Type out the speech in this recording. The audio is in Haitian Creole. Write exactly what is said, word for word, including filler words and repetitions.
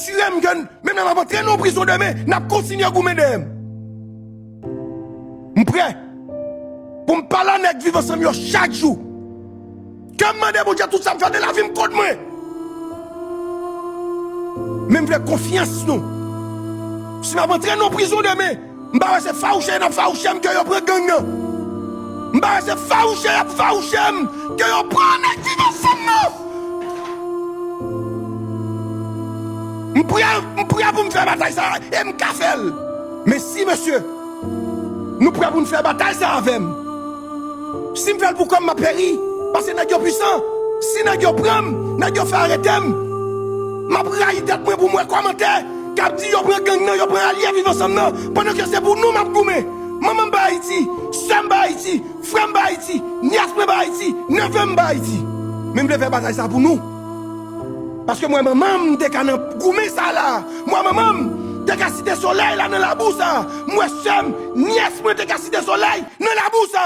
Tire m ke menm lè m ap antre nan yon prizon demen, n ap kontinye goumen dèyè m. M prè pou m pale a nèg Viv Ansanm yo chak jou. Ke m mande Bondye tout sa m fè nan lavi m kont mwen. Men m vle konfyans nou. Si m ap antre nan yon prizon demen, m pa wè se fawouche y ap fawouche m ke yo pran gang nan. M pa wè se fawouche y ap fawouche m ke yo pran nèg Viv Ansanm nan. M prè, m prè pou m fè batay sa a, e m ka fè l. Men si, mesye, nou prè pou n fè batay sa a avè m, si m fè l pou kò m, m ap peri. Paske nèg yo pwisan. Si nèg yo pran m, nèg yo fè arete m, m ap rayi tèt mwen pou m wè kòmantè k ap di yo pran gang nan, yo pran alye Viv Ansanm nan, pandan ke se pou nou m ap goumen. Manman m pa Ayiti, sè m pa Ayiti, frè m pa Ayiti, nyès mwen pa Ayiti, neve m pa Ayiti. Men m vle fè batay sa pou nou. Paske m wè manman m te ka nan goumen sa la. M wè manman m te ka site solèy la nan labou sa. M wè sè m, nyès mwen te ka site solèy nan labou sa.